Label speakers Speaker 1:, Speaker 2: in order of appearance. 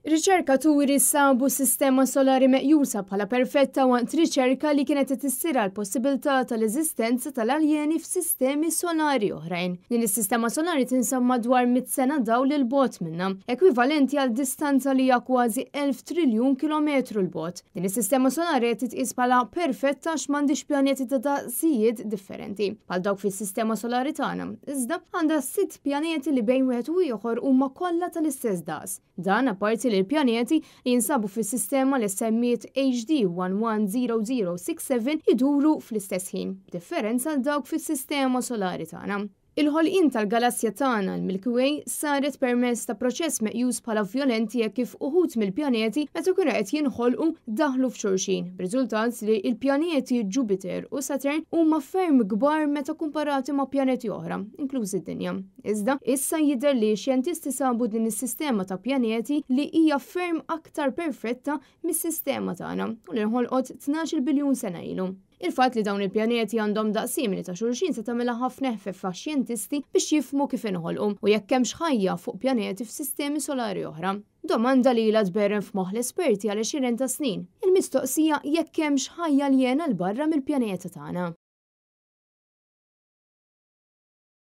Speaker 1: Riċerkaturi sabu sistema solari meqjusa bħala perfetta waqt riċerka li kienet qed issir għall-possibilità tal-eżistenza tal-aljeni f'sistemi solari oħrajn. Din is-sistema solari tinsab madwar 100 sena dawl 'il bogħod minnha, ekwivalenti għal distanza li hija kważi 1000 triljun kilometru 'l bogħod. Din is-sistema solari qed titqies bħala perfetta għax m'għandhiex pjaneti ta' daqsijiet differenti, bħal dawk fis-sistema solari tagħna, iżda għandha sitt pjaneti li bejn wieħed u ieħor huma kollha tal-istess daqs. Dan apparti li l-pjaneti li jinsabu fis-sistema li ssemmiet HD 110067 iduru fl-istess ħin, b'differenza għal dawk fis-sistema solari tagħna. Il-ħolqien tal-galassja tagħna, l-Milky Way, saret permezz ta' proċess meqjus bħala vjolenti hekk kif uħud mill-pjaneti meta kienu qed jinħolqu daħlu f'xulxin, b'riżultat li l-pjaneti Ġupiter u Saturn huma ferm kbar meta kumparati ma' pjaneti oħra, inklużi d-Dinja. Iżda, issa jidher li x-xjentisti sabu din is-sistema ta' pjaneti li hija ferm aktar perfetta mis-sistema tagħna u li nħolqot 12-il biljun sena ilu. Il-fatt li dawn il-pjaneti għandhom daqs simili ta' xulxin se tagħmilha ħafna eħfef għax-xjentisti biex jifhmu kif inħolqu u jekk hemmx ħajja fuq pjaneti f'sistemi solari oħra. Domanda li ilha tberren f'moħħ l-esperti għal għexieren ta' snin, il-mistoqsija jekk hemmx ħajja aljena 'l barra mill-pjaneta tagħna.